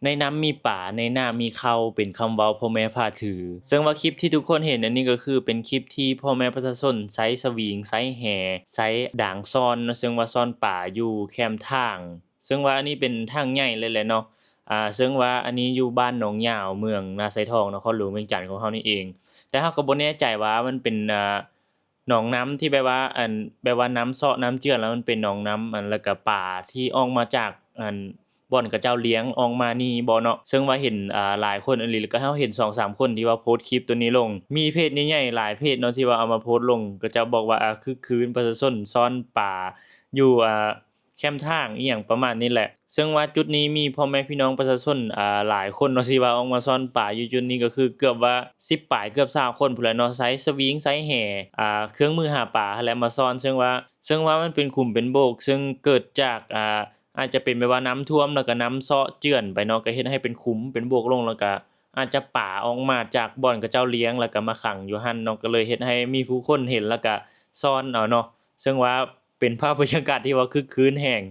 ໃນນ້ຳມີປາ ໃນນ້ຳມີເຂົ້າ ເປັນຄຳເວົ້າພໍ່ແມ່ພາຖື. ເຊິ່ງວ່າຄລິບທີ່ທຸກຄົນເຫັນອັນນີ້ກໍຄືເປັນຄລິບທີ່ພໍ່ແມ່ປະຊາຊົນໃຊ້ສະຫວິງ ໃຊ້ແຫ ໃຊ້ດາງຊ້ອນເນາະ ເຊິ່ງວ່າຊ້ອນປາຢູ່ແຄມທາງ. ເຊິ່ງວ່າອັນນີ້ເປັນທາງໃຫຍ່ເລີຍແຫຼະເນາະ ອາ ເຊິ່ງວ່າອັນນີ້ຢູ່ບ້ານໜອງຫຍ້າວ ເມືອງນາຊາຍທອງ ນະຄອນຫຼວງວຽງຈັນຂອງເຮົານີ້ເອງ. ແຕ່ເຮົາກໍບໍ່ແນ່ໃຈວ່າມັນເປັນ ອາ ໜອງນ້ຳທີ່ແບບວ່າ ອັນ ແບບວ່ານ້ຳເຊາະນ້ຳເຈື່ອນ ແລ້ວມັນເປັນໜອງນ້ຳ ອັນ ແລ້ວກະປາທີ່ອອກມາຈາກ ອັນ ບ່ອນເຂົາເຈົ້າລ້ຽງອອກມານີ້ບໍ່ເນາະ. ເຊິ່ງວ່າເຫັນ ອາ ຫຼາຍຄົນອີ່ຫຼີ ແລ້ວກໍເຮົາເຫັນສອງສາມຄົນທີ່ວ່າໂພສຄລິບໂຕນີ້ລົງ. ມີເພຈໃຫຍ່ໆຫຼາຍເພຈເນາະ ທີ່ວ່າເອົາມາໂພສລົງ ເຂົາເຈົ້າບອກວ່າ ອາ ຄຶກຄື້ນ ປະຊາຊົນຊ້ອນປາຢູ່ ອາ ແຄມທາງ ອີ່ຫຍັງປະມານນີ້ແຫຼະ. ເຊິ່ງວ່າຈຸດນີ້ມີພໍ່ແມ່ພີ່ນ້ອງປະຊາຊົນ ອາ ຫຼາຍຄົນເນາະ ທີ່ວ່າອອກມາຊ້ອນປາຢູ່ຈຸດນີ້ ກໍຄືເກືອບວ່າສິບປາຍ ເກືອບຊາວຄົນພຸ້ນແຫຼະເນາະ ໃຊ້ສະຫວິງ ໃຊ້ແຫ ອາ ເຄື່ອງມືຫາປາຫັ້ນແຫຼະມາຊ້ອນ. ເຊິ່ງວ່າ ເຊິ່ງວ່າມັນເປັນຂຸມເປັນໂບກ ເຊິ່ງເກີດຈາກ ອາ ອາດຈະເປັນແບບວ່ານ້ຳຖ້ວມ ແລ້ວກໍນ້ຳເຊາະເຈື່ອນໄປເນາະ ກໍເຮັດໃຫ້ເປັນຂຸມເປັນໂບກລົງ ແລ້ວກໍອາດຈະປາອອກມາຈາກບ່ອນເຂົາເຈົ້າລ້ຽງ ແລ້ວກໍມາຂັງຢູ່ຫັ້ນເນາະ ກໍເລີຍເຮັດໃຫ້ມີຜູ້ຄົນເຫັນ ແລ້ວກໍຊ້ອນເອົາເນາະ. ເຊິ່ງວ່າ ເປັນພາບບັນຍາກາດທີ່ວ່າຄຶກຄື້ນແຮງ.